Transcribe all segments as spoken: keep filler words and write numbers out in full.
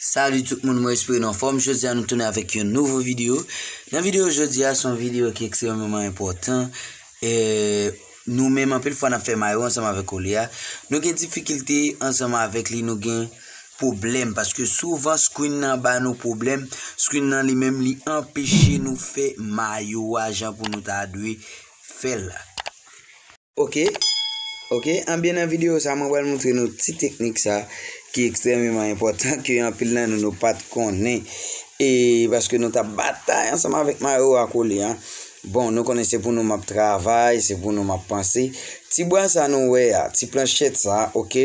Salut tout moun, mwen espere nou anfòm. Jodi a nou tounen avèk yon nouvo videyo. Nan videyo jodi a, se yon videyo ki ekstrèmeman enpòtan. E nou menm, anpil fwa n ap fè mayo ansanm avèk Olya. Nou gen difikilte ansanm avèk li, nou gen pwoblèm, paske souvan screen nan ba nou pwoblèm. Screen nan li menm, li anpeche nou fè mayo a jan pou nou ta dwe fè l la. Ok, ok, anbyen nan videyo sa, mwen pral montre nou ti teknik sa ki ekstrèmeman enpòtan, ke anpil nan nou, nou pa t konnen. E paske nou t ap batay ansanm avèk mayo a kole a. Bon, nou konnen se pou nou m ap travay, se pou nou m ap panse. Ti bwa sa nou wè a, ti planchèt sa, ok,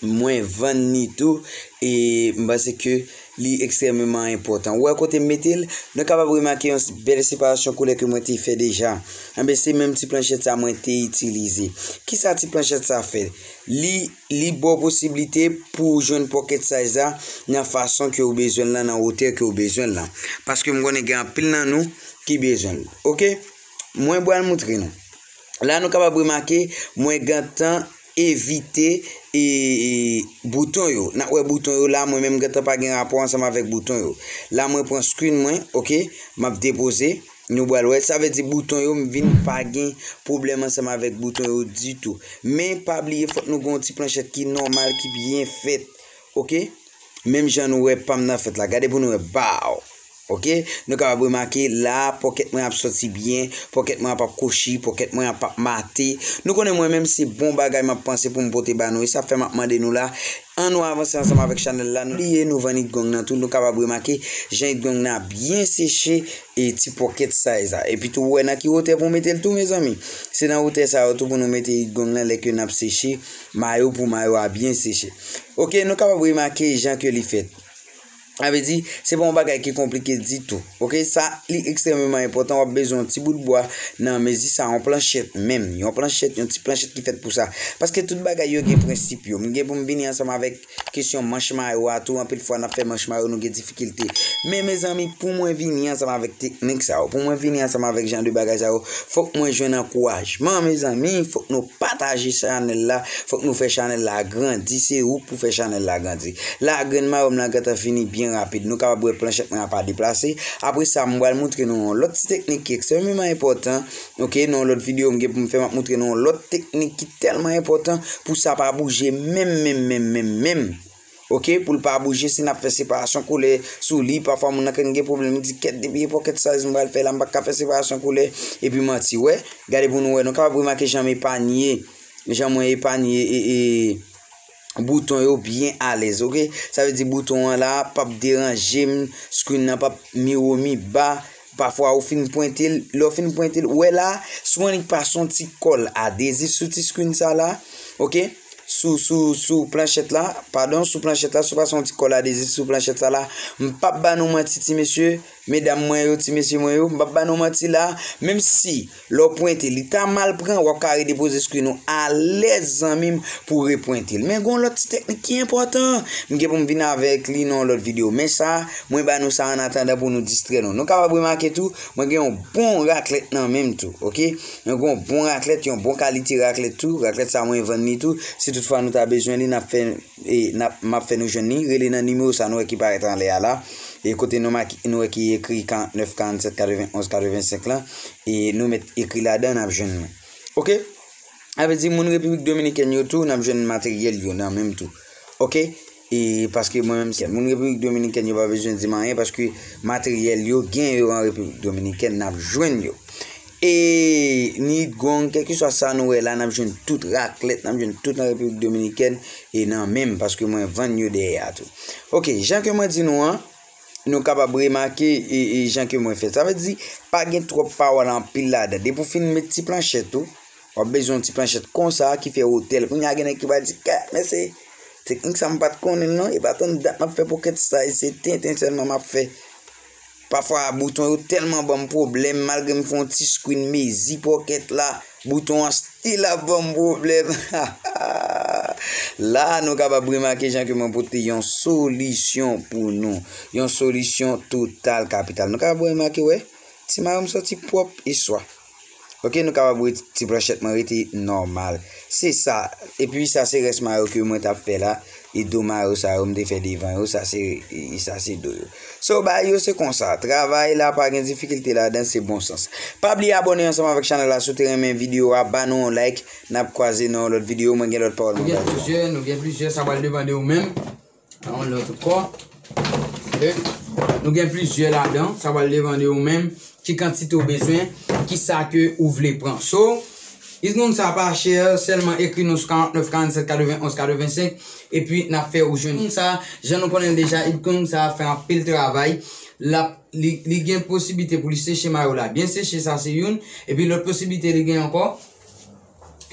mwen vann li tou, e m panse ke li ekstrèmeman enpòtan. Ou wè kote m mete l? Nou kapab remake yon bèl separasyon koulè ke mwen te fè deja. Anben, se menm ti planchèt sa mwen te itilize. Kisa ti planchèt sa fè? Li, li ba w posiblite pou w jwenn pocket size la nan fason ke w bezwen l lan, nan wotè ke w bezwen l lan. Paske m konnen gen anpil nan nou ki bezwen l. Ok? Mwen pral montre nou. La, nou kapab remake, mwen gentan evite e, e, bouton yo. N ap wè bouton yo la, mwen menm gentan pa gen rapò ansanm avèk bouton yo. La, mwen pran screen mwen, ok, m ap depoze. Nou pral wè, sa vle di bouton yo, m vin pa gen pwoblèm ansanm avèk bouton yo ditou. Men, pa bliye, fòk nou gen yon ti planchèt ki nòmal, ki byen fèt, ok? Menm jan nou wè pa m nan fèt la. Gade pou nou wè, baw! Ok, nou kapab remake la, pòkèt mwen ap sòti byen, pòkèt mwen ap ap kwochi, pòkèt mwen ap ap mate. Nou konnen mwen menm se bon bagay m ap panse pou m pote ba nou, e sa fè m ap mande nou la, ann nou avanse ansanm avèk chanèl la. Nou bliye nou vann idgong nan tou, nou kapab remake jan idgong nan byen seche e ti pòkèt size la. Epi tou, ou wè nan ki wotè pou w mete l tou, mezanmi. Se nan wotè sa yo tou pou nou mete idgong nan lè ke n ap seche mayo pou mayo a byen seche. Ok, nou kapab remake jan ke li fèt. Sa vle di, se pa yon bagay ki konplike ditou. Ok, sa, li ekstrèmeman enpòtan. W ap bezwen yon ti bout bwa nan mezi sa, yon planchèt menm. Yon planchèt, yon ti planchèt ki fèt pou sa. Paske tout bagay yo gen prensip yo. M gen pou m vini ansanm avèk kesyon manch mayo a tou. Anpil fwa, n ap fè manch mayo, nou gen difikilte. Men, mezanmi, pou mwen vini ansanm avèk teknik sa yo, pou mwen vini ansanm avèk jan de bagay sa yo, fòk mwen jwenn ankourajman, mezanmi. Fòk nou pataje chanèl la, fòk nou fè chanèl la grandi. Se ou k pou fè chanèl la grandi. La, grenn mayo m lan gentan fini byen rapid. Nou kapab wè planchèt mwen an pa deplase. Apre sa, m pral montre nou yon lòt ti teknik ki ekstrèmeman enpòtan. Ok, nan yon lòt videyo m gen pou m fè, m ap montre nou yon lòt teknik ki tèlman enpòtan pou sa pa bouje menm, menm, menm, menm, menm. Ok, pou l pa bouje, si n ap fè separasyon koulè sou li, pafwa moun nan konn gen pwoblèm, li di, "Kèt, depi e pocket size m pral fè la, m pa ka fè separasyon koulè." Epi manti, wè, gade pou nou wè, nou kapab remake jan m epanye, jan mwen epanye e, e, bouton yo byen alèz, ok? Sa vle di bouton an la p ap deranje m, screen nan p ap mi wo mi ba. Pafwa ou fin pwente l, lè w fin pwente l, ou wè la, si w annik pase yon ti kòl adezif sou ti screen sa la, ok? Sou, sou, sou planchèt la, padon, sou planchèt la, si w pase yon ti kòl adezif sou planchèt sa la, m p ap ba nou manti, ti mesye, medam mwen yo, ti mesye mwen yo, m p ap ba nou manti la, menm si lè w pwente, li ta mal pran, w ap ka redepoze screen ou alèz, zanmi m, pou w repwente l. Men gen yon lòt ti teknik ki enpòtan. M gen pou m vin avèk li nan yon lòt videyo. Men sa, mwen ba nou sa annatandan pou nou distrè nou. Nou kapab remake tou, mwen gen yon bon raklèt nan men m tou, ok? Mwen gen yon bon raklèt, yon bon kalite raklèt tou. Raklèt sa mwen vann li tou. Si toutfwa nou ta bezwen li, n ap fè, e, n ap, m ap fè nou jwenn li. Rele nan nimewo sa nou wè ki parèt anlè a la. E kote nou make, nou wè ki ekri karant nèf, karant sèt, katreven onz, katreven senk lan. E nou mèt ekri ladan, n ap jwenn mwen. Ok? Sa vle di moun Repiblik Dominikèn yo tou, n ap jwenn materyèl yo nan men m tou. Ok? E paske mwen menm, se moun Repiblik Dominikèn yo pa bezwen di m anyen, paske materyèl yo gen yo an Repiblik Dominikèn, n ap jwenn yo. E ni gong, kèlkeswa sa nou wè la, n ap jwenn tout raklèt, n ap jwenn tout nan Repiblik Dominikèn, e nan men m, paske mwen vann yo dèyè a tou. Ok, jan ke mwen di nou an, nou kapab remake, e, e jan ke mwen fè. Sa vle di, pa gen twòp pawòl anpil ladan. Depi w fin met ti planchèt ou, w ap bezwen yon ti planchèt konsa ki fè wotè l. Kounye a gen nèg ki va di, "Kèt, men se teknik sa m pa t konnen l non, e pa tann dat m ap fè pocket size, se tenten sèlman m ap fè." Pafwa, bouton yo tèlman ban m pwoblèm, malgre m fè yon ti screen mezi pocket la, bouton an still ap ban m pwoblèm. La, nou kapab remake jan ke mwen pote yon solisyon pou nou. Yon solisyon total kapital. Nou kapab remake, wè, ti mayo m sòti pwòp e swa. Ok, nou kapab wè ti planchèt mwen rete nòmal. Se sa. Epi sa se rès mayo ke mwen t ap fè la. E do mayo sa yo m te fè devan yo, sa se, e, sa se do yo. So, bagay yo se konsa. Travay la pa gen difikilte ladan, se bon sans. Pa bliye abòne ansanm avèk chanèl la si w te renmen videyo a, ba nou yon like, n ap kwaze nan yon lòt videyo, mwen gen lòt pawòl mwen ba nou. Nou gen plizyè, nou gen plizyè, sa pral depann de ou menm. Yon lòt ankò. Ok. Nou gen plizyè ladan, sa pral depann de ou menm. Ki kantite w bezwen, ki sa ke ou vle pran. So, It Gown sa pa chè, sèlman ekri nou sou karannèf, karannsèt, katrevenn, onz, katrevensenk, epi n ap fè ou jwenn sa. Jan nou konnen l deja, It Gown sa fè anpil travay. L ap, li, li gen posiblite pou li seche mayo la byen seche, sa se youn. Epi lòt posiblite li gen ankò,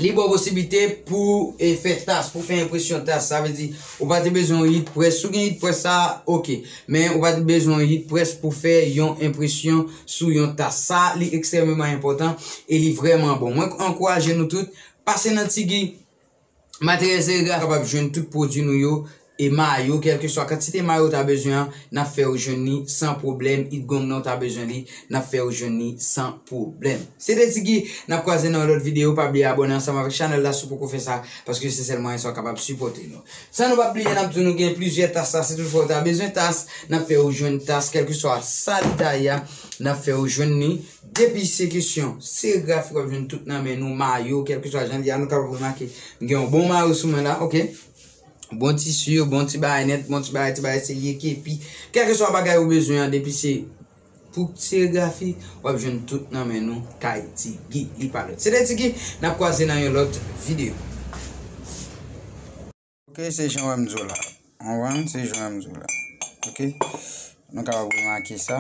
li ba w posiblite pou, e, fè tas, pou fè enpresyon tas. Sa vle di, ou pa te bezwen yon heat press. Si w gen heat press sa, ok. Men ou pa te bezwen yon heat press pou fè yon enpresyon sou yon tas. Sa, li ekstrèmeman enpòtan e li vrèman bon. Mwen ankouraje nou tout, pase nan Tigi, materyèl serigrafi, kapab jwenn tout pwodui nou yo, e mayo, kèlkeswa kantite mayo w ta bezwen an, n ap fè ou jwenn li san pwoblèm. It Gown nan w ta bezwen li, n ap fè ou jwenn li san pwoblèm. Se te Tigi, n ap kwaze nan yon lòt videyo. Pa bliye abòne ansanm avèk chanèl la si w poko fè sa, paske se sèl mwayen sa w kapab sipòte nou. San nou pa bliye, n ap di nou gen plizyè tas la. Si toutfwa w ta bezwen tas, n ap fè ou jwenn tas, kèlkeswa sa li ta ye a, n ap fè ou jwenn li. Depi se kesyon serigrafi, w ap jwenn tout nan men nou, mayo, kèlkeswa jan li ye a, nou kapab remake. M gen yon bon mayo sou mwen la, ok? Bon tisi, bon ti bagay nèt, bon ti bagay, ti bagay serye, kepi. Kèlkeswa bagay ou bezwen an, depi se pou serigrafi, w ap jwenn tout nan men nou, kay Tigi, li pa lòt. Se te Tigi, n ap kwaze nan yon lòt videyo. Ok, se jan w wè m di w la. Ou konprann? Se jan w wè m di w la. Ok? Nou kapab remake sa.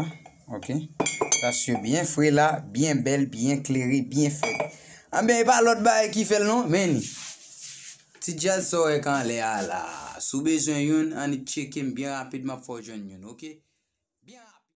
Ok? Tas yo byen fre la, byen bèl, byen klere, byen fèt. Anben, e pa lòt bagay ki fè l non, men li. Ti djaz sa w wè k anlè a la. Si w bezwen youn, annik tcheke m byen rapid, m ap fè w jwenn youn, ok? Byen rapid.